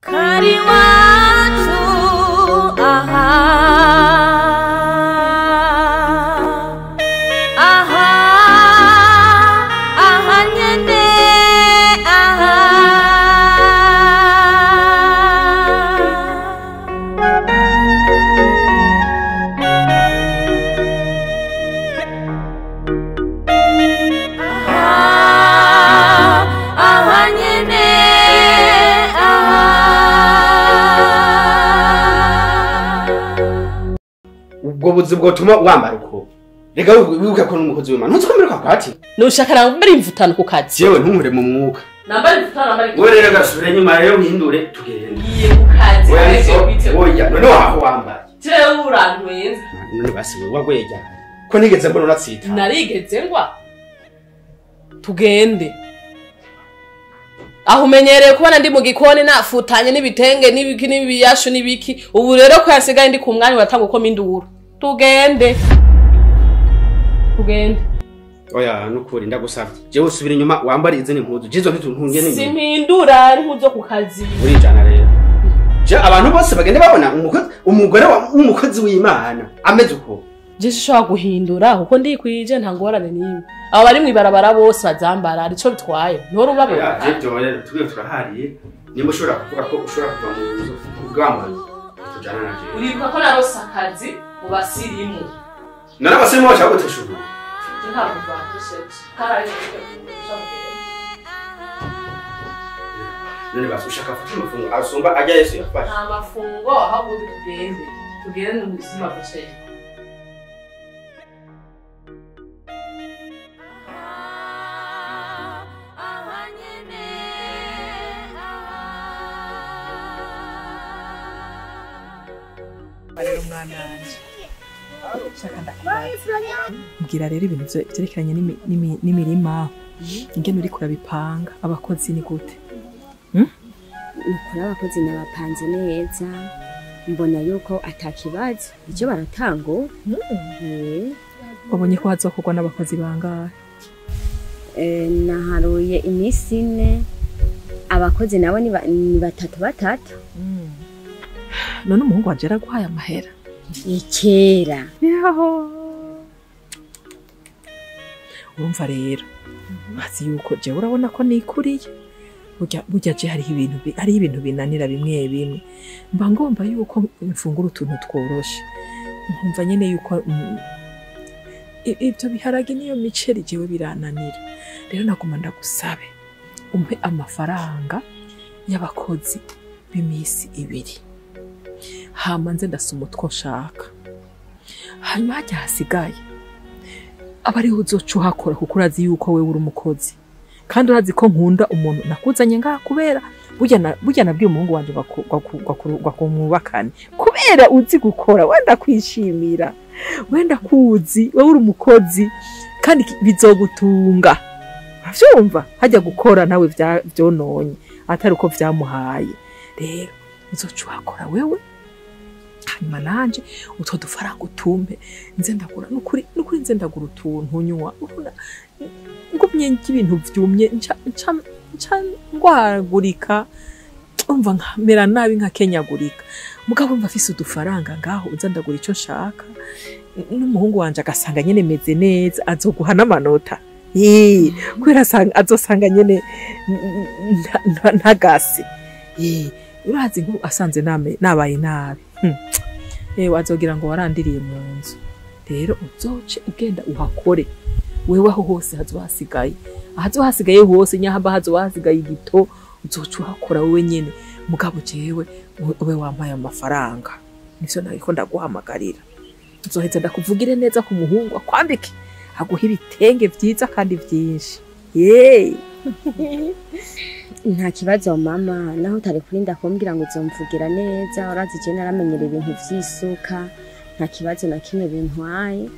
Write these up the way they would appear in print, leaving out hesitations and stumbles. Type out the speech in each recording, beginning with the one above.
Kari wacu aha aha aha nyene aha. Aha nyene aha. Ubwo buzi bwotuma wambara uko. Rega wibuke ko n'umukozi w'Imana ntuzi ko kwati. Nushaka nambara imvutano ku kazi. Jewe ntunkure mu mwuka. Nambara imvutano nambara. Wewe rero gasubire nyuma rero uhindure tugende. Ngiye ku kazi. Oya none waho wambaye. Jewe urantwenza. None basi wewe wagwejya. Ko nigeze mbona uratsita. Narigeze ngwa. Tugende. Aho umenyereye kubona ndi mu gikoni nafutanye n'ibitenge n'ibiki n'ibiyashu n'ibiki. Ubu rero ko yasigaye ndi ku mwanya uratanga uko minduru. Tugende. Tugende. Oya nukuri ndagusavye. Jewe usubire inyuma wambare izindi mpuzu. Jizo ntituntunge nini. Simpindura impuzu ku kazi. Urijana rero. Je abantu bose bagende babona umukozi umugore w'umukozi w'Imana ameze uko. Je sishobora guhindura kuko ndikwije nta ngorane n'imwe. Abo bari mw'ibarabara bose bazambara arico bitwaye. Ntore ubabona. Je byo rero tugende turahariye. Nimba ushobora kuvuga ko ushobora kuva mu nzu ubwambaye. Tujana na je. Uribuka ko narose akazi mu basirimu. Narabasirimu bashaka guteshura. Je ntabwo batesheje. Karari none basi ushaka gufata amafungo asumba ajya Yesu yafashe. Nta mafungo ahubwo tugende. Tugende mu buzima bw'isheje. Aha nyene aha. Rero mwana wanje shaka ndakubaza mbwira rero ibintu vyerekeranye n'imirima ingene uriko urabipanga abakozi ni gute? Nukuri abakozi nabapanze neza mbona yuko atakibazo icyo baratanga. Wabonye ko hazokorwa n'abakozi bangahe? Naharuye iminsi ine abakozi nabo ni batatu batatu. None umuhungu wanje yaraguhaye amahera? Ni kera. Urumva rero bazi yuko jewe urabona ko nikuriye. Burya je hariho ibintu binanira bimwe bimwe. Mba ngomba yuko mfungura utuntu tworoshe. Nkumva nyene yuko ibyo biharage niyo miceri jewe birananira. Rero naguma ndagusabe umpe amafaranga y'abakozi b'imisi ibiri. Hama nze ndasoma utwo nshaka. Hanyuma hajya hasigaye aba ariho uzoca uhakora kuko urazi yuko wewe uri umukozi. Kandi urazi ko nkunda umuntu nakuzanye ngaha kubera burya nabwiye umuhungu wanje bakumwubakane kubera uzi gukora wenda kwishimira wenda kuzi wewe uri umukozi kandi bizogutunga. Uravyumva hajya gukora nawe vyononye atari uko vyamuhaye. Rero uzoca uhakora wewe hanyuma nanje utwo dufaranga utumpe nze ndagura nukuri nze ndagura utuntu nywa ngumye ibintu vyumye nca ngwagurika umva nkamera nabi nkakenyagurika. Mugabo umva afise udufaranga ngaho uza ndagura ico nshaka n'umuhungu wanje agasanga nyene meze neza azoguha n'amanota. Kubera azosanga nyene ntagase. Urazi nko asanze nabaye nabi. Azogira ngo warandiriye mu nzu. Rero uzoce ugenda uhakore. Wewe aho hose hazohasigaye. Ahazohasigaye hose nyahamba hazohasigaye igito uzoca uhakora wewe nyene. Mugabo jewe ube wampaye amafaranga. Nivyo nariko ndaguhamagarira. Uzoheza ndakuvugire neza ku muhungu akwambike aguha ibitenge vyiza kandi vyinshi. Nta kibazo mama, naho utari kurinda kumbwira ngo uzomvugira neza, urazi je naramenyereye ibintu vy'isuka, nta kibazo na kimwe bintwaye.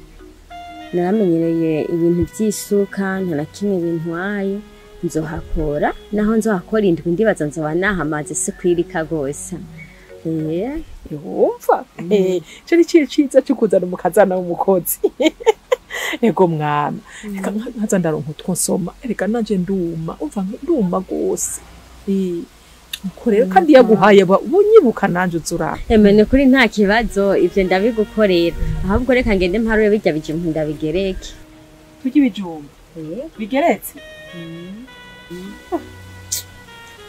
Naramenyereye ibintu vy'isuka, nta na kimwe bintwaye. Nzohakora, naho nzohakora indwi ndibaza nzoba nahamaze si kwirika gose. Yumva ico ni ciza co kuzana umukazana w'umukozi. Ego mwana, reka nkaza ndaronka utwo nsoma, reka nanje nduma, umva nduma gose. Uko rero kandi yaguhaye ubunyibuka nanje uzuraba. Emene kuri nta kibazo ivyo ndabigukorera. Ahubwo reka ngende mparure bijya bijumba ndabigereke. Turya ibijumba. Bigeretse?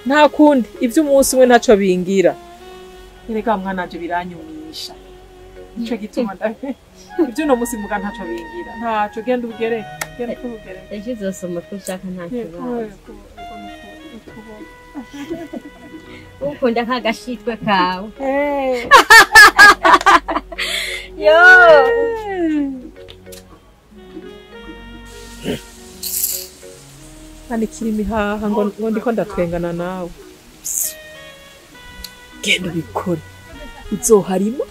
Nta kundi ivyo umunsi umwe ntaco bingira. Erega mwana nanje biranyumisha. Nico gituma ndabe. Ivyo no musi muga ntaco bingira. Ntaco genda ugereke. Genda ugereke. Ejo uzosoma utwo ushaka nta kibazo. Ukunda kagashitwe kawe. Yo. Anikira imihaha ngo ndiko ndatwengana nawe. Genda ubikore. Uzoharima,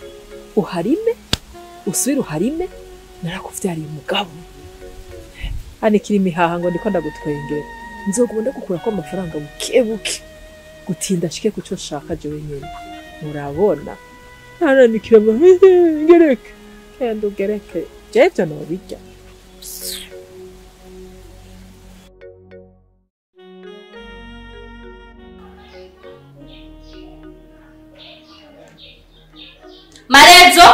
uharime, usubire uharime, narakuvyariye umugabo. Anikira imihaha ngo ndiko ndagutwengera. Nzoguma ndagukura ko amafaranga buke buke. Gutinda shike kuco nshaka jewe nyene. Murabona? Aranikira ngereke. Genda ugereke. Jewe ivyo nobirya. Marezo!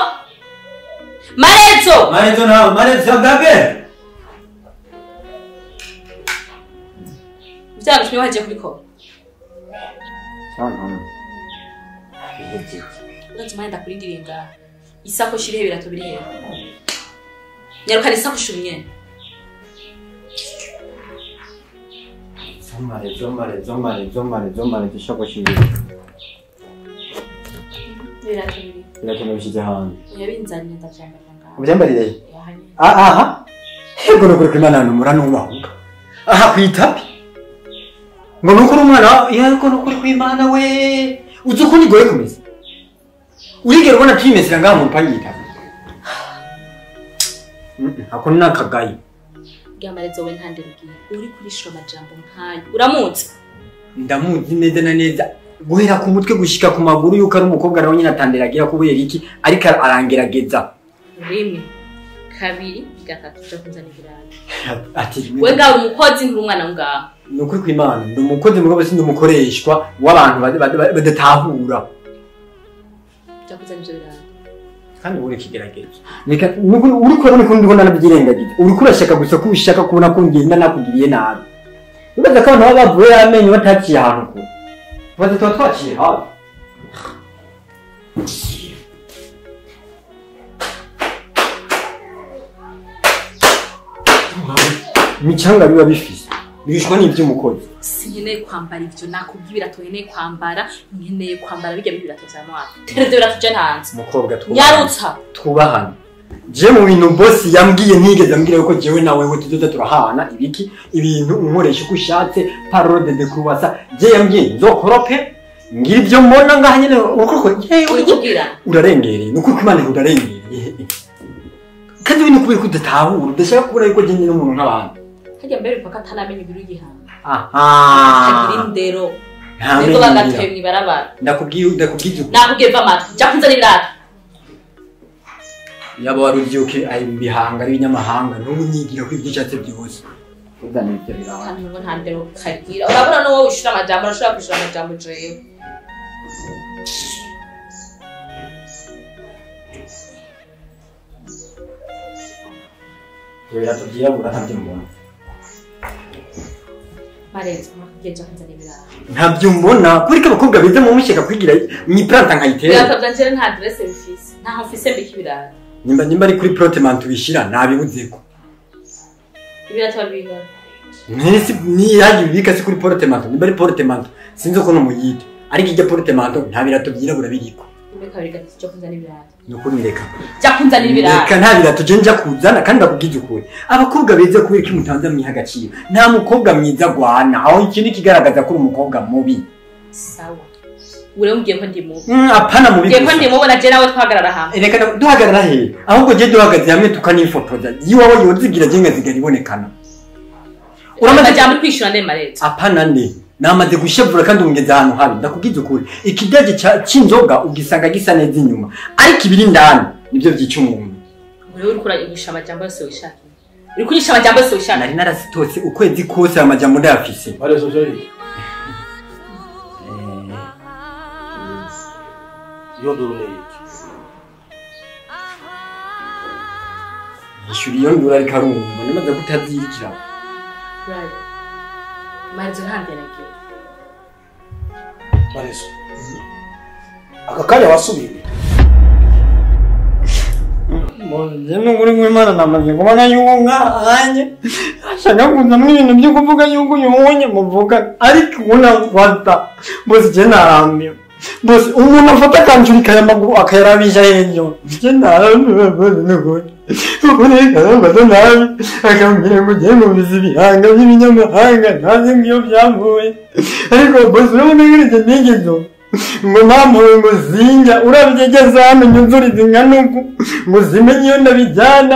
Marezo! Marezo nawe, Marezo gabe! Vyagushimye waje kubikora. Sawa. Urazi mwana ndakurindiriye ngaha. Isakoshi irihe ibirato biri hehe? Nyarukana isakoshi ubu nyene. Marezo, Marezo, Marezo, Marezo, Marezo isakoshi irihe? Ibirato biri. Ibirato nabishyize hanze. Yabinzaniye ndavyambarira ngaha. Ubyambarire he? Aha. Yego nukuri kw'Imana muranubahuka. Aha kwitapi. Ngo nukuri umwana yego nukuri kw'Imana we. Uzi uko nigoye kumesa. Urigera ubona twimesera ngaha mu mpangi y'itapi. Ako ni nakagayi. Bwamarezo we ntande rugiye. Uri kurishura amajambo nkayo. Uramuzi? Ndamuzi neza na neza. Guhera ku mutwe gushika ku maguru yuko ari umukobwa nawe nyine atanderagira kubera iki ariko arangerageza. Rimwe, kabiri, gatatu cyo kunzana ibirayi. Ati we ngawe umukozi nturi umwana ngaho. Nukuri kw'Imana ndi umukozi mugabo si ndi umukoreshwa w'abantu badatahura. Cyo kunzana ivyo birayi. Kandi uri kigeragezo. Reka uri kubona ko ndiko ndanabyirengagiza. Uri kurashaka gusa ko ushaka kubona ko ngenda nakugiriye nabi. Ubaza ko abantu baba bavuye amenyo bataciye ahantu kure. Baza tuba twaciye hafi. Imicanga biba bifise bishwa n'ivy'umukozi. Sinkeneye kwambara ivyo nakubwiye ibirato nkeneye kwambara, nkeneye kwambara bijya bibirato vya mwaka. Tereze ibirato je ntanze. Mukobwa twubahane. Nyarutsa. Twubahane. Je mu bintu boss yambwiye ntigeze ambwira yuko jewe nawe we tuzoza turahana ibiki ibintu unkoresha uko ushatse parole de croissant. Je yambwiye nzokorope ngira ivyo mbona ngaha nyene uko urikugira. Urarengereye nuko kw'Imana urarengereye. Kandi ibintu kubera ko udatahura udashaka kubona yuko je nyine umuntu nk'abantu. Hajya mbere paka atanamenye ibiro igihanga. Aha. Akagira indero. Niko bagateye mw'ibarabara. Ndakubwiye ndakubwiye. Nakubwiye va amatwi. Jya kunzana ibirato. Yaba waruvyuke ari bihanga ari ibinyamahanga ntunyigira ko ibyo ushatse byose. Uzana ibyo birato. Kandi ngo nta ndero kagira. Urabona no wowe ushira amajambo urashobora kushira amajambo jewe. Ibirato byirabura ntabyo mbona. Marezo nakubwiye kunzana ibirato. Ntabyo mbona kuri ko abakobwa beza mu mushaka kwigira ni planta nkayitera. Ibirato byanje nta adresse bifise. Ntaho mfise mbika ibirato. Nimba ari kuri portement ubishira nabibuzeko. Ibirato babinga. Nisi ni yaje bibika si kuri portement nimba ari portement sinzi uko numuyita. Ariko ijya portement nta birato byirabura biriko. Rimwe kabiri gatatu cyo kunzana ibirato. Nukuri ndeka. Jya kunzanira ibirato. Reka nta birato je nja kuzana kandi ndakubwije ukuri. Abakobwa beza kubera ko mutanza mwiha agaciro. Nta mukobwa mwiza gwana aho ikintu kigaragaza ko uri umukobwa mubi. Sawa. Ure umbwiye ko ndi mubi. Apana mubi. Ngiye ko ndi mubi na je nawe twahagarara hamwe. Reka duhagarara he? Ahubwo je duhagaze hamwe tukanifotoza. Yiwawe yozigira je nkazigara ibonekana. Uramaze jambo kwishura nde mareta. Apana ne. Namaze gushavura kandi ungeze ahantu habi ndakubwiza ukuri. Ikidage c'inzoga ugisanga gisa neza inyuma ariko ibiri ndani nibyo byica umuntu. Uri uri kuragisha amajambo yose wishakiye. Uri kurisha amajambo yose wishakiye. Nari narasitose ukwezi kose amajambo ndayafise. Marezo jori. Iyo nduru ni iki? Ishuri iyo nduru ariko arumva nimaze kutazirikira. Right. Marizo ntanderagera. Marizo. Aka kanya wasubiye. Njye nukuri kw'Imana namaze kubona yuko nkahanye ashaka kuzamo ibintu byo kuvuga yuko uyubonye muvuga ariko unafata bose njye narambiwe bose umuntu afata akancurika aya maguru akayarabisha hejuru njye narambiwe bose nukuri ukuri karafata nabi akambwira ngo njye numvise ibihanga by'ibinyamahanga ntazi ngiyo byavuye ariko bose urabona ko njye nigeze ngo mpamvu ngo zinga urabyegeza hano nyuzuriza ingana uku ngo zimenye iyo ndabijyana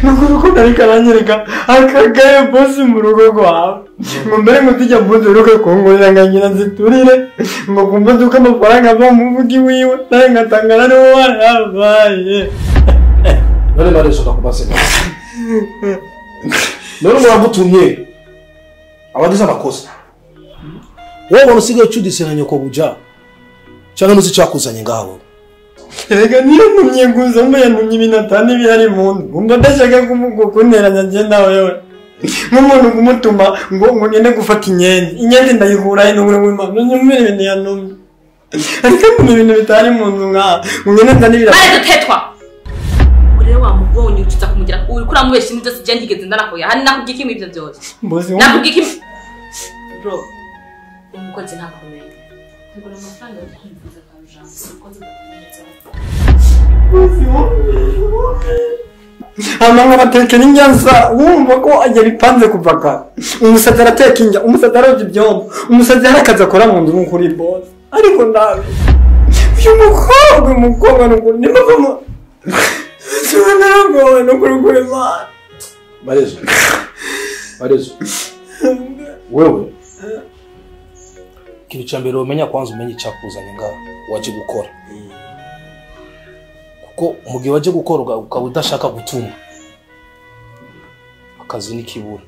nuko urukundo ariko aranyereka akagaye bosi mu rugo rwawe ngo mbere ngo tujya mbuze uruke kungurira nkagira nziturire ngo kumva nzuko amafaranga ava mu muvugi wiwe nawe ngatangana n'uwo warabaye none Marizo ndakubaze none muramutumye abagize amakosa wowe ubona usigaye ucuditse na nyoko buja cyangwa ntuzi icyakuzanye ngaho Erega niyo ntumye gusa mba yantumye ibintu atani bihari mu nzu mba ndashaka kunteranya njye nawe yewe nk'umuntu kumutuma ngo ngo ngende gufata inyenzi inyenzi ndayikura he n'ubure w'Imana nyumvire ibintu yantumye ariko ntumye ibintu bitari mu nzu nka ngo ngende nzane ibirayi Marizo tetwa rero wamubonye ucuza kumugira uriko uramubesha ibintu byose je ntigeze ndanakoya hani nakubwiye iki ibyo byose nakubwiye iki bro umukozi ntakomeye ngura amafaranga yo kwivuza kwa Jean umukozi ndakomeza amanga batekera indya wumva ko yabipanze kuva kare umusazi arateka indya umusazi aroza ibyombo umusazi hari akazi akora mu nzu nk'ukuri boss ariko nabi uyu mukobwa nukuri niba Marizo, Marizo, wewe ikintu cya mbere umenya kwanza umenye icyakuzanye ngaho waje gukora kuko mu gihe waje gukora ukaba udashaka gutuma akazi nikibura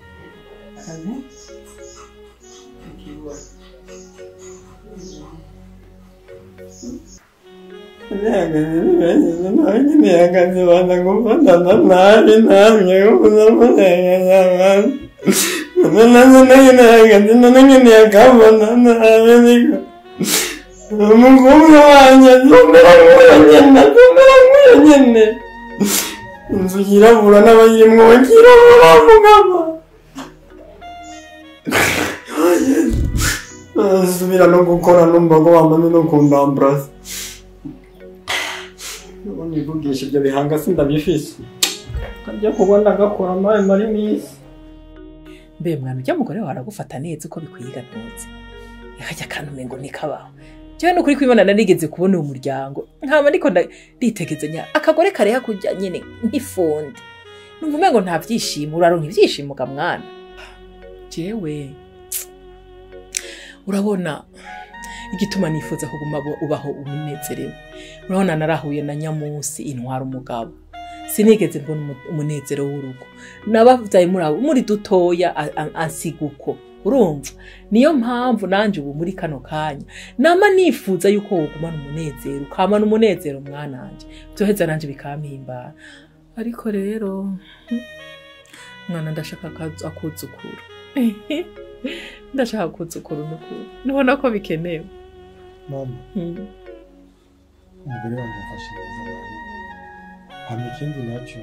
Inzu yirabura n'abayimwo bakirabura mugabo nsubira no gukora numva ko bamaze no kundamburasa nivugisha ibyo bihanga sindabifise kajya kubona gakora amaye mari misi mbe mwana ujya mugore wawe aragufata neza uko bikwiye gatutse yakajya akantu ngo nikabaho jewe nukuri kwibona narigeze kubona uwo muryango nkaba ndiko nditegezanya akagore kareha kujya nyene nk'ifundi numva umengo nta vyishimo uraronka ivyishimo ga mwana jewe urabona igituma nifuza kuguma ubaho unezerewe urabona narahuye na Nyamusi intwara umugabo sinigeze mbona umunezero w'urugo nabavyaye muri dutoya ansiga uko urumva niyo mpamvu nanje ubu muri kano kanya nama nifuza yuko wogumana umunezero ukamana umunezero mwananje byoheza nanje bikampimbara ariko rero mwana ndashaka akuzukuru ndashaka kuzukuru nukuri nubona ko bikenewe mama umugore wanjye afashe neza nabi hama ikindi nacyo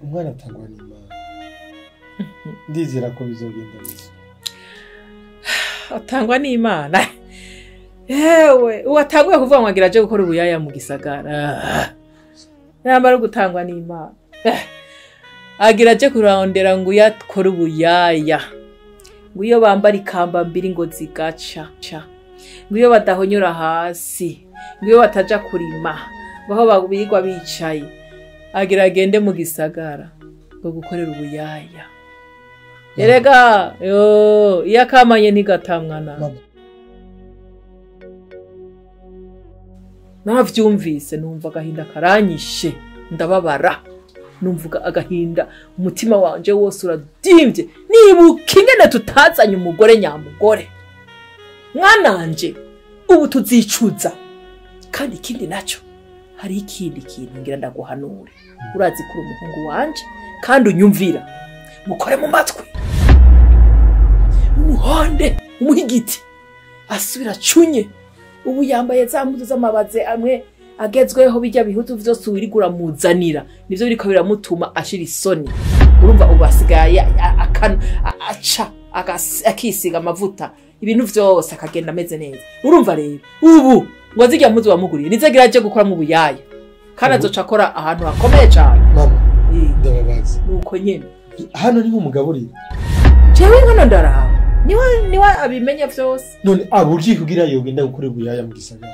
umwana atangwa n'Imana ndizera ko bizogenda neza atangwa n'Imana yewe uwatanguye kuvuga ngo agira aje gukora ubuyaya mu gisagara nambara gutangwa n'Imana agira aje kurondera ngo uyakore ubuyaya ngo iyo bambara ikamba mbiri ngo zigaca ngo iyo badahonyora hasi ngo iyo bataja kurima ngo aho birirwa bicaye agira agende mu gisagara ngo gukorera ubuyaya erega yo iyo akamanye ntigatamwana navyumvise numva agahinda karanyishe ndababara. Numvuga agahinda umutima wanje wose uradimvye nibuka ingene tutazanye umugore nyamugore mwananje ubu tuzicuza. Kandi ikindi naco hari ikindi kintu ngira ndaguhanure. Urazi kuri umuhungu wanje kandi unyumvira, mukore mu matwi umuhonde umuhigiti asubira cunye. Ubu yambaye za mpuzu z'amabaze amwe agezweho bijya bihutu vyose wirigura muzanira nivyo biriko biramutuma ashira isoni. Urumva ubu asigaye aca akisiga amavuta ibintu vyose akagenda ameze neza. Urumva rero ubu ngo azirya mpuzu wamuguriye nizagira aje gukora mu buyaya kandi azoca akora ahantu hakomeye cane. Mama ndababaza nuko nyene hano niho umugaburira jewe nkono ndaraba niwe abimenya vyose. None aburyi kugira yogenda gukora ubuyaya mu gisagara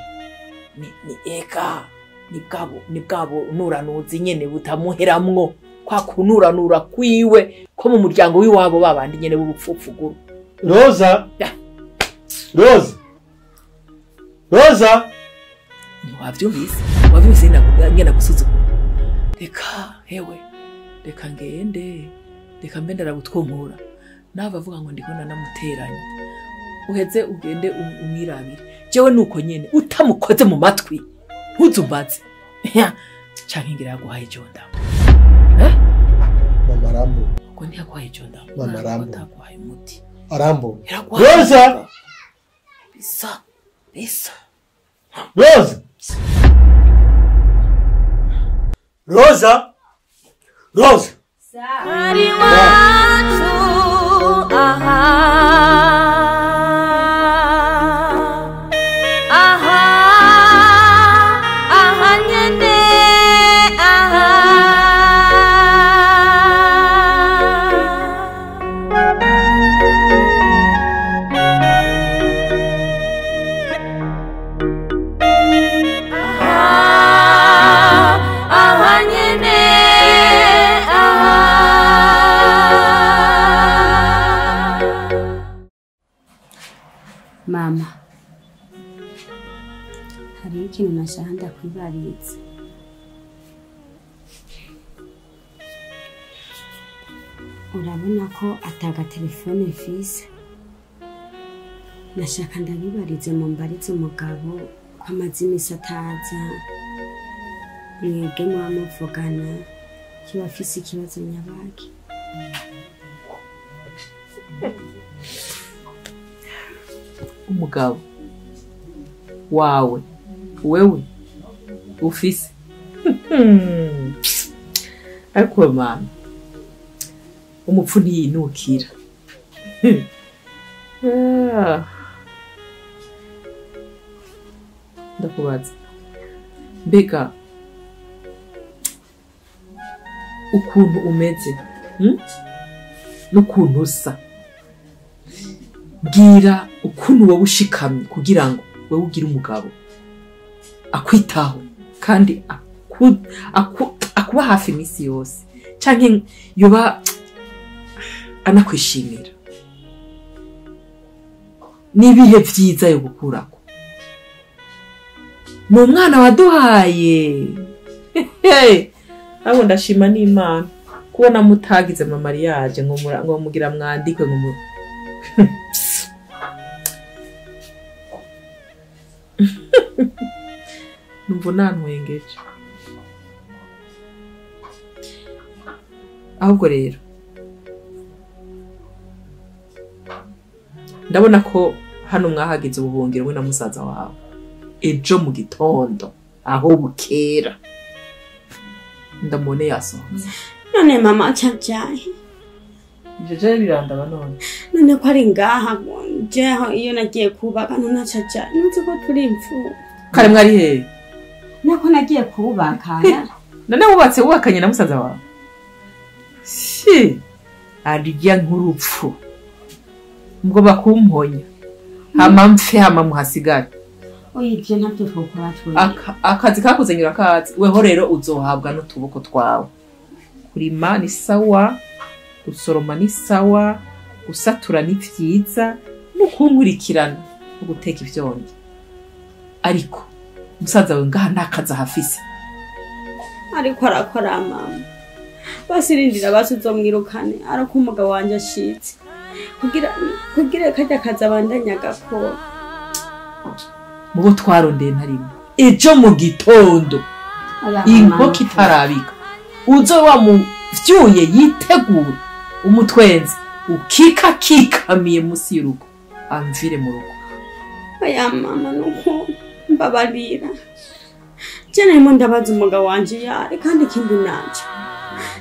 ni eka ni bwabo nuranuzi nyene butamuheramwo kwa kunuranura kwiwe ko mu muryango wiwabo babandi nyene b'ubupfupfuguru. Roza ya. Roza Roza wavyumvise ngenda gusuzugura. Reka hewe reka ngende reka mbe ndarabutwonkura nava avuga ngo ndiko nanamuteranya uheze ugende umwirabire. Jewe nuko nyene utamukoze mu matwi ntuzumbaze canke ngira yaguhaye ijonda. Mama Rambo ko ntiyaguhaye ijonda. Mama Rambo ataguhaye umuti Arambo. Roza bisa bisa Roza Roza Roza Ari wacu aha aha aha nyene aha. Aha nyene aha. Mama, hariho ikintu nashaka ndakwibariza. Urabona ko ataga telefone mfise, nashaka ndabibarize mumbarize umugabo ko amaze imisi ataza, mwebwe muba muvugana kiba afise ikibazo nyabaki. Umugabo wawe wewe ufise ariko mama umupfu ntiyinukira. Ndakubaza mbega ukuntu umeze n'ukuntu usa, mbwira ukuntu wowe ushikamye kugira ngo wewe ugire umugabo akwitaho kandi akuba hafi iminsi yose canke yoba anakwishimira. N'ibihe vyiza yo gukurako ni umwana waduhaye. Abo ndashima n'Imana kubona mutagize mama mariage ngo mugira mwandikwe ngo numva nantwengeje. Ahubwo rero ndabona ko hano mwahagize ubuhungiro we na musaza wawe ejo mu gitondo aho bukera ndamubone yasohotse. None mama acavyaye ivyo je birandaba none. None ko ari ngaha jeho iyo nagiye kubaka none acavyaye nuzi ko turi imfuvyi. Kare mwari hehe? Nako nagiye kubaka. None wubatse wubakanye na musaza wawe? Si arya nk'urupfu ngo bakumponya hama mpfe hama muhasigare. Oya ivyo ntavyo twokora twebwe. Akazi kakuzenyura kazi weho rero uzohabwa n'utuboko twawe. Kurima ni sawa, gusoroma ni sawa, gusatura ni vyiza, no kunkurikirana no guteka ivyonge. Ariko musaza wawe ngaha nta kazi ahafise. Ariko arakora mama. Basirindira basuzomwirukane ariko umugabo wanje ashitse. Kugira kajya kazabandanya gakora. Mubo twarondeye ntarimo. Ejo mu gitondo inkoko itarabika uzo wamuvyuye yitegura umutwenzi ukika kikamiye musi y'urugo amvire mu rugo. Oya mama nuko mbabarira. Je narimo ndabaza umugabo wanje yari kandi ikindi naco.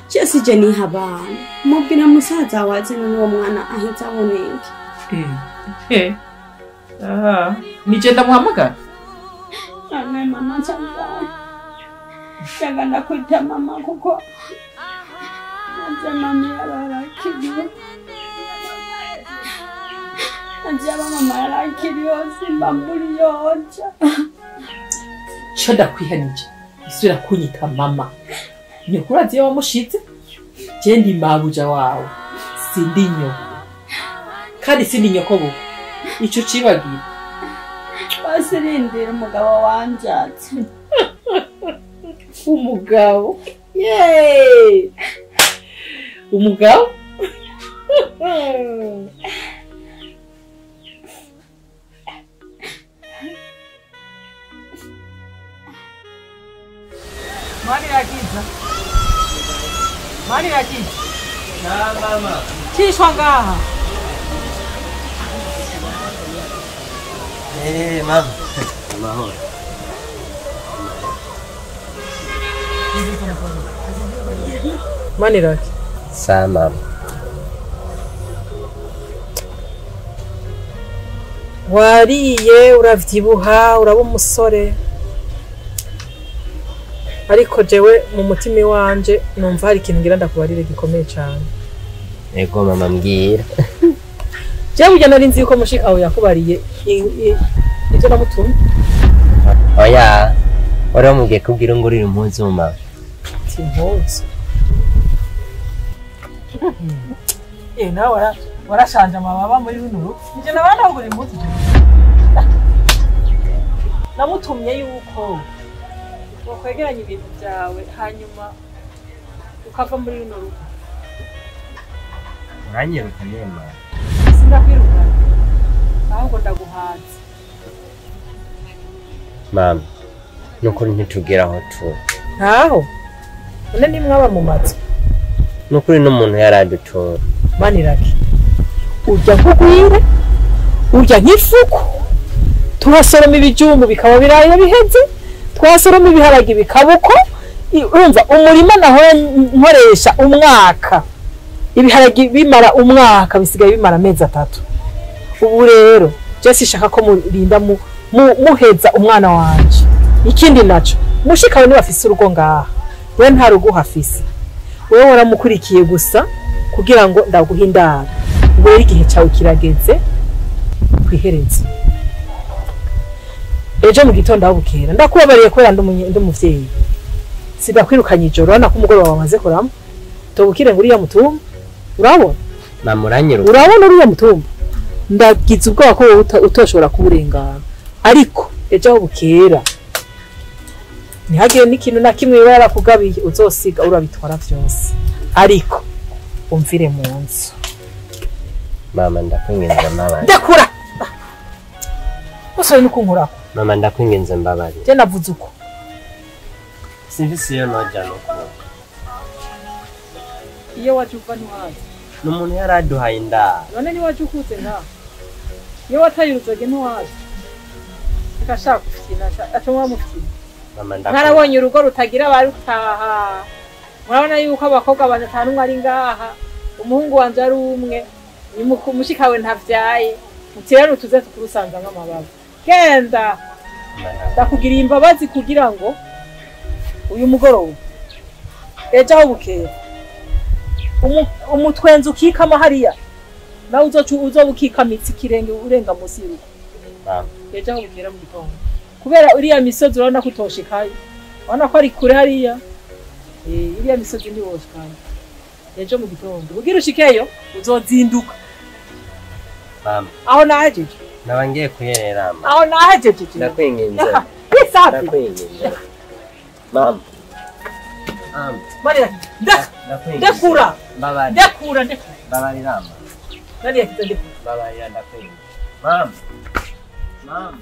Je sije niha abana. Mubwira musaza waze n'uwo mwana aheza aboneke. Ah, nije ndamuhamagara. None mama cyangwa ndakwita mama kuko nze mama yarakiriye. Nze mama yarakiriye simba muri yoja. Cyo ndakwihanije isubira kunyita mama. Nyokuru aziye wamushitse je ndi mabuja wawe sindi nyoko kandi sindi nyoko bo ico cibagiye. Basirindira umugabo wanje ati umugabo yeee umugabo Manirakiza. Manirakiza. Na mama. Chishwa ngaha. Eh mama. Amahoro. Maniraki. Sa mama. Wariye uravyibuha uraba umusore. Ariko jewe mu mutima wanje numva hari ikintu ngira ndakubarire gikomeye cyane. Ego mama mbwira. Jewe burya nari nzi yuko mushika aho yakubariye ivyo namutumye. Oya, waramubwiye kubwira ngo urire impuzu mama. Ti impuzu. Nawe warashanje amababa muri runo rugo. Nje nabana kugura impuzu. Namutumye yuko wakwegeranya ibintu byawe hanyuma ukava muri runo rugo. Uranyirukanye mama. Sindakwirukana. Ahubwo ndaguhaze. Mama, nukuri ntitugera aho tuba. Ntaho? None nimwaba mu mazu. Nukuri n'umuntu yaradutora. Maniraki. Urya nk'ugwire, urya nk'ifuku. Turasoroma ibijumbu bikaba biraye biheze. Twasoroma ibiharage bikabuko. Urumva umurima naho nkoresha umwaka. Ibiharage bimara umwaka bisigaye bimara amezi 3. Ubu rero je sishaka ko murinda muheza umwana wanje. Ikindi naco mushikawe ni bafise urugo ngaha. We nta rugo hafise. Wewe waramukurikiye gusa kugira ngo ndaguhindara. Ubwo rero igihe cyawe kirageze kwihereza. Ejo mu gitondo aho bukera ndakubabariye kubera ndi umuvyeyi. Sidakwirukanye ijoro urabona ko umugoroba wamaze kurama. Tobukire ngo uriya mutumba. Urabona? Mama uranyiruka. Urabona uriya mutumba? Ndagize ubwoba ko utoshobora kuwurengana. Ariko ejo aho bukera ntihagire n'ikintu na kimwe yarakugabiye uzosiga urabitwara vyose. Ariko umvire mu nzu. Mama ndakwinginze mbabarira. Ndakura. Usore nukunkurako. Mama ndakwinginze mbabarira. Je navuze uko. Simfise iyo noja nuko. Iyo waje uva ntiwazi. N'umuntu yaraduhaye inda. None ni waje ukutse nka. Iyo wataye uruzoge ntiwazi. Reka shaka gufyina aca mufyina. Mama ndakwinginze. Mwarabonye urugo rutagira abarutaha. Murabona yuko abakobwa banje ata n'umwe ari ngaha. Umuhungu wanje ari umwe. Mushikawe ntavyaye. Mutirere utuze tukurusanza nk'amababa. Genda. Ndakugiriye imbabazi kugira ngo uyu mugoroba ejo aho bukera umutwenzi ukikama hariya nawe uzoba ukikamitse ikirenge urenga munsi y'urugo. Ejo aho bukera mu gitondo kubera uriya misozi urabona ko utoshikayo, urabona ko ari kure hariya, iriya misozi ntiwoshikayo. Ejo mu gitondo kugira ushikeyo uzozinduka. Aho nahejeje. Naba ngiye kuyerera. Aho nahejeje. Ndakwinginze. Ndakwinginze. Mama. Marira. Ndekura. Mbabarira. Ndekura ndekura. Mbabarira mama. Nani yakiza ndekura. Mbabarira ndakwinginze. Mama. Mama.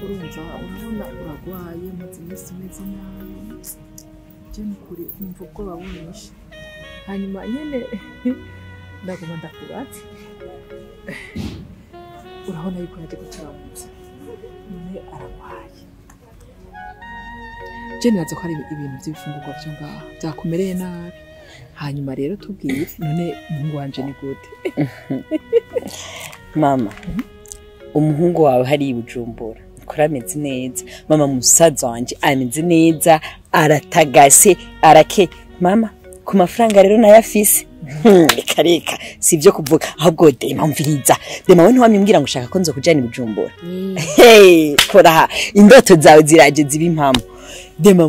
Urumva urabona uragwaye maze iminsi umeze nabi je nukuri numva ubwoba bunyishe hanyuma nyene ndaguma ndakubatse urabona yuko yaje kuturamutsa none aragwaye je nibaza ko ari ibintu vy'ibifungurwa vyo ngaha vyakumereye nabi hanyuma rero tubwiye none umuhungu wanje ni gute mama umuhungu wawe hari i Bujumbura kuri ameze neza mama musaza wanje ameze neza aratagase arake mama ku mafaranga rero nayo afise reka reka si ibyo kuvuga ahubwo dema mviriza dema we ntiwamye ngo ushaka ko nzokujana i Bujumbura hey kora indoto zawe ziraje ziba impamo dema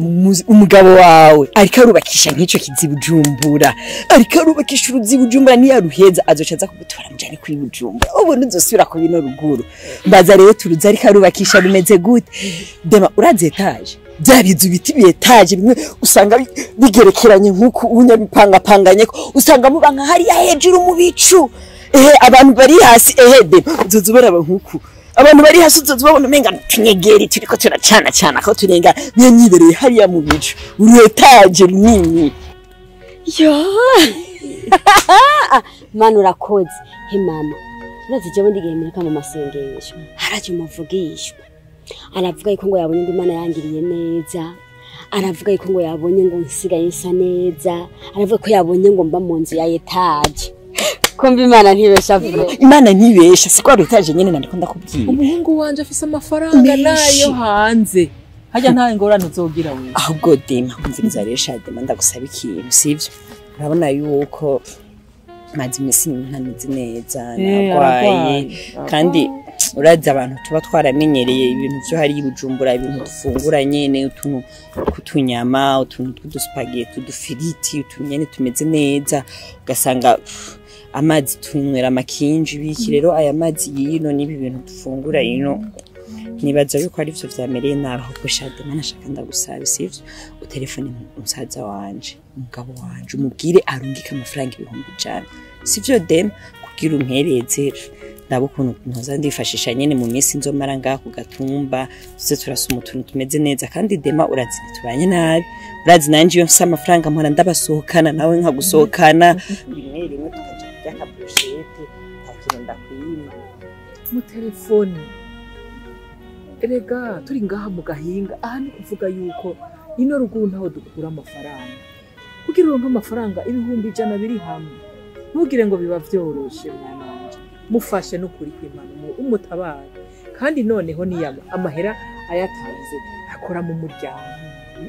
umugabo wawe ariko arubakisha nk'ico kizi Bujumbura ariko arubakisha uruzi Bujumbura niyaruheza azoca aza kugutora mujane kuri Bujumbura ubona uzosubira ku bino ruguru mbaza rero turuzi ariko arubakisha rumeze gute dema urazi etage bya bizu biti bi etage bimwe usanga bigerekeranye nkuko unyabipangapanganye usanga muba nka hariya hejuru mu bicu ehe abantu bari hasi ehe dema uzoza ubaraba nkuku abantu bari hasi uzoza ubabona umenga tunyegeri turiko turacana cana ko turenga niyo nyibereye hariya mu bicu uru etage runini yo mana urakoze he mama urazi jewe ndigihe murika mu masengesho haraje umuvugishwa aravuga yuko ngo yabonye ngo Imana yangiriye neza aravuga yuko ngo yabonye ngo nsigaye nsa neza aravuga ko yabonye ngo mba mu nzu ya etage kumva Imana ntibesha vuba Imana ntibesha siko ari etaje nyene nandiko ndakubwira umuhungu wanje afise amafaranga nayo hanze hajya nta ngorane uzogira wewe ahubwo dema kumviriza rero sha dema ndagusaba ikintu sivyo urabona yuko maze imisi ntameze neza narwaye kandi urazi abantu tuba twaramenyereye ibintu byo hari Bujumbura ibintu dufungura nyene utuntu kutunyama utuntu tw'uduspaghetti udufiriti utunyene tumeze neza ugasanga amazi tunywera amakinji biki rero aya mazi yino n'ibi bintu dufungura ino nibaza yuko ari byo vyamereye nabi ahubwo Shadema nashaka ndagusaba sivyo utelefone umusaza wanje umugabo wanje umubwire arungike amafaranga 100,000 sivyo Dema kugira umpereze ndabo ukuntu ntoza ndifashisha nyene mu minsi nzomara ngaha ku gatumba tuze turasoma utuntu tumeze neza kandi Dema urazi tubanye nabi urazi nanje iyo mfise amafaranga mpora ndabasohokana nawe nkagusohokana rimwe rimwe tukaja kurya akaburushete nta ndakwima mu telefone erega turi ngaha mu gahinga aha ni kuvuga yuko ino ruguru ntaho dukura amafaranga kugira uronke amafaranga 100,000 biri hamwe ntugire ngo biba vyoroshe mwana wanje mufashe n'ukuri kw'Imana umutabare kandi noneho niyama amahera ayatanze akora mu muryango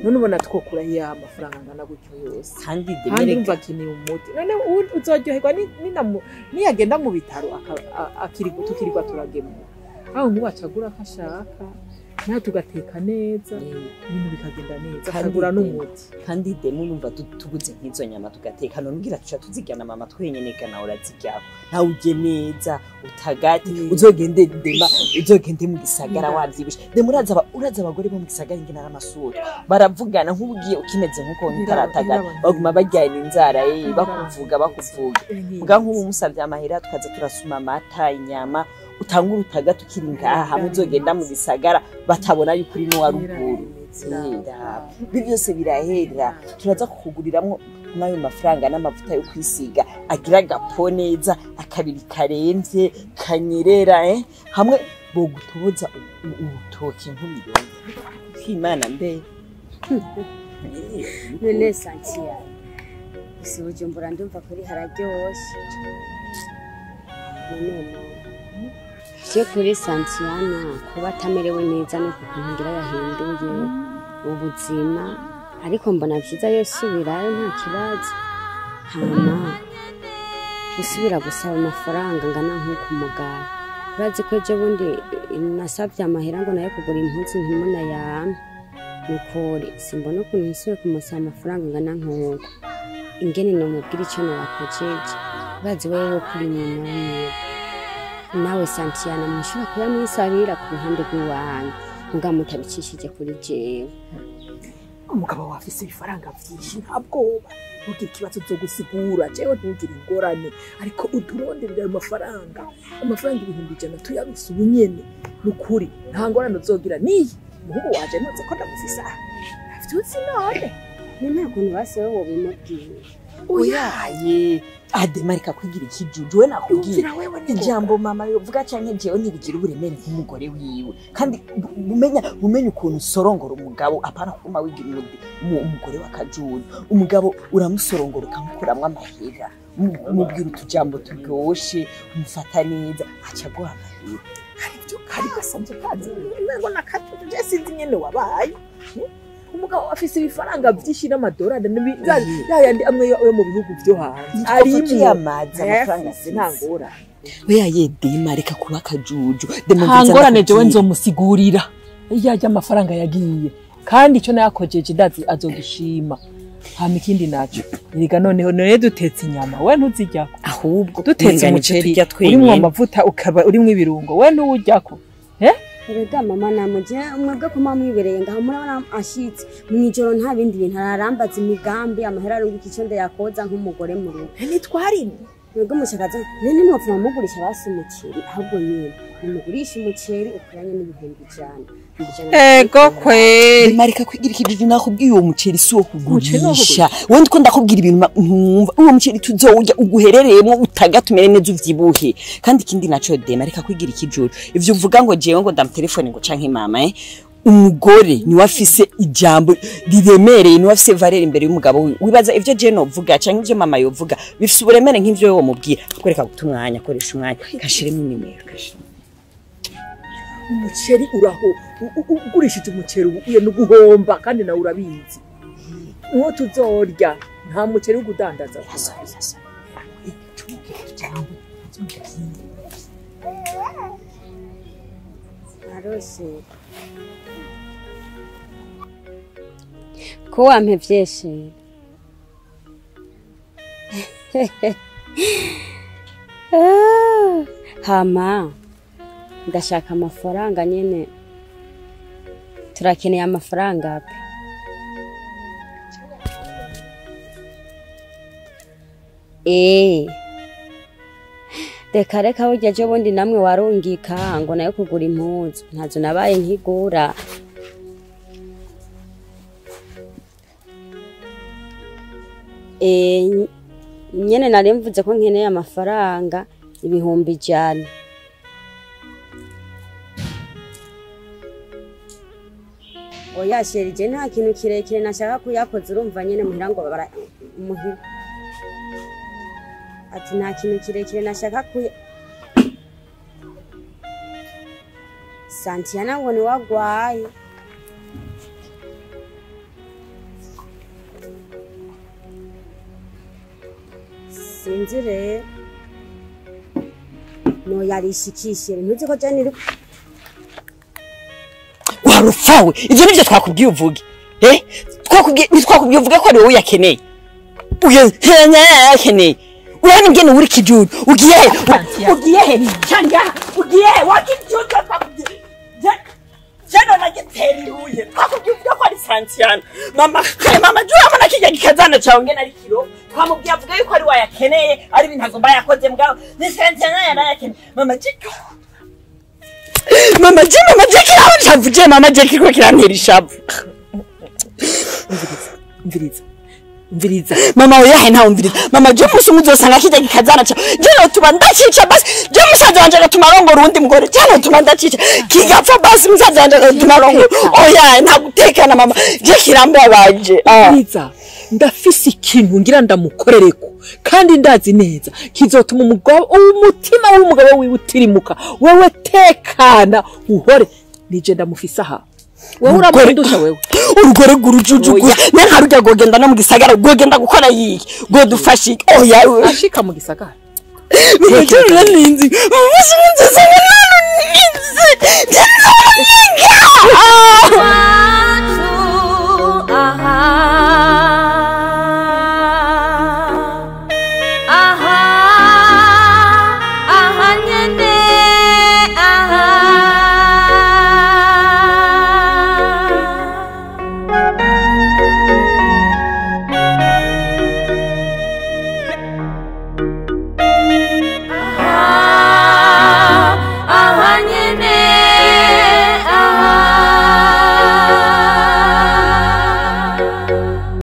none ubona twokura ya amafaranga angana gutyo yose kandi kandi urumva akeneye umuti none uzoryoherwa niyagenda mu bitaro tukirirwa turagemura aho nkuba acagura ko ashaka nawe tugateka neza ibintu bikagenda neza akagura n'umuti kandi demu urumva tuguze nk'izo nyama tugateka none ugira tuca tuziryana mama twenyene nawe uraziryaho nawe urye neza utagate uzogende dema uzogende mu gisagara wavyibushe demu uraza abagore bo mu gisagara ingene ari amasura baravugana nk'ubugiye ukimeze nk'uko utaratagara baguma baryana inzara bakuvuga bwa nk'ubu musavye amahera tukaza turasuma amata inyama utanga urutaga tukiri ngaha hamwe uzogenda mu gisagara batabona yuko uri n'uwa ruguru ibi byose birahera turaza kukuguriramwo n'ayo mafaranga n'amavuta yo kwisiga agira agapo neza akabiri karemvye kanyerera hamwe bogutoboza urutoke nk'ubirongo kw'Imana mbe none Santiago gusa Bujumbura ndumva kuri hararyoshe none vyo kuri Santiana kuba atamerewe neza no kukungira yahinduye ubuzima ariko mbona vyiza yosubirayo nta kibazo hama gusubira gusaba amafaranga ngana nk'uko umugabo urazi ko ejo bundi nasabye amahera ngo nayo kugura impuzu ntimuna yampe nukuri simbona ukuntu nsubiye kumusaba amafaranga ngana nk'uko ingene nomubwira ico nobakojeje urazi wewe kuri nyina wiwe nawe Santiana mushobora kuyamwisabira ku ruhande rw'iwanyu Muga mutabicishije kuri jewe. Umugabo wafise ibifaranga vyinshi nta bwoba. Ntugire ikibazo cyo gusigura, jewe ntugire ingorane, ariko uturonderera ayo mafaranga. Amafaranga 100,000 tuyabise ubu nyene. Nukuri nta ngorane uzogira niyi. Umuhungu waje ntuzi ko ndamufise aha. Ntavyuzi none. Ni nta kuntu base wowe wobimubwiye. Oyaye Adema reka kwigira ikijuju we nakubwira ijambo mama yovuga canke jewe ntibigira uburemere nk'umugore wiwe kandi umenya ukuntu usorongora umugabo apana kuguma wigira umugore w'akajuju umugabo uramusorongora ukamukuramwo amahera umubwira utujambo turyoshe umufata neza aca aguha amahera hari ibyo kari gasanzwe kazi ngo nakajuju je sinzi nyene wabaye. Umugabo afise ibifaranga byinshi n'amadolari yayandi amwe yo mu bihugu byo hanze ari amazi amafaranga ntangora. Oya ye Dema reka kuba kajuju nta ngorane jewe nzomusigurira iyo ajya amafaranga yagiye kandi icyo nayakojeje ndazi azogishima. Hama ikindi naco erega noneho none dutetse inyama we ntuzijyako ahubwo dutetse umuceri urimwo amavuta ukaba urimwo ibirungo we ntuwujyako. Erega mama namuje mwebwe ko mwamwibereye ngaho murabona ashitse mwijoro nta bindi bintu ararambaza imigambi amahera arunguka icyo ndayakoza nk'umugore mu rugo. Ntitwarimye mwebwe mushakaza nene mwopfuma mugurisha basi umuceri ahubwo nyine nimugurisha umuceri ukuranye n'100,000. Ego kweri marika kwigira ikijuju nakubwiye uwo muceri si uwo kugurisha wewe ndiko ndakubwira ibintu ntumva uwo muceri tuzowurya uguherereyemo utagatumere neza uvyibuhe kandi ikindi naco Dema reka kwigira ikijuju ivyo uvuga ngo jewe ngo ndamutelefone ngo canke mama umugore ni wafise ijambo riremereye ni wafise valeur imbere y'umugabo wiwe wibaza ivyo je novuga canke ivyo mama yovuga bifise uburemere nk'ivyo wewe mubwira kwereka guta umwanya koresha umwanya kashiremo nimero kashiremo umuceri uraho ugurishije umuceri uye no guhomba kandi nawe urabizi uwo tuzorya nta muceri ugudandaza. Arose ko wampevye hama ndashaka amafaranga nyene turakeneye amafaranga pe. Reka reka burya ejo bundi namwe warungika ngo nayo kugura impuzu ntazo nabaye nkigura. Nyene nari mvuze ko nkeneye amafaranga 100,000. Oya sheri je nta kintu kirekire nashaka kuyakoza urumva nyene muhira ngo bara muhira ati nta kintu kirekire nashaka kuya Santiana ngo ni wagwaye. Sinzi rero no yarishikishije ntuzi ko jani warufawe ivyo nivyo twakubwiye uvuge twakubwiye nitwakubwiye uvuge ko ari wowe yakeneye uye yakeneye urani ngene uri kijuju ugiye ugiye he cyanga ugiye wakijuju twakubwiye jano nagitera ihuye twakubwiye uvuge ko ari Santiana mama mama jura mwana kijya gikazana cyawe ngene ari kiro twamubwiye avuga yuko ari wayakeneye ari ibintu agomba yakoze mugabo ni Santiana yarayakeneye mama jiko mama je mama je kiravuje mama je kiriko kirantera ishavu. Mviriza mviriza mama oya nta umviriza mama je musi muzosanga kijya gikazana cyawe je notuba ndacica basi je musaza wanje agatuma arongora uwundi mugore je notuma ndacica kigapfa basi musaza wanje agatuma arongora oya nta gutekana mama je kirambabaje. Mviriza ndafise ikintu ngira ndamukorereko kandi ndazi neza kizotuma umugabo umutima w'umugabo wiwe utirimuka wewe tekana uhore nije ndamufise aha wewe uramundusha wewe urugore gurujuju ne nkarujya gogenda no mu gisagara gogenda gukora yiki godufasha oya ashika mu gisagara ninzi umunsi nziza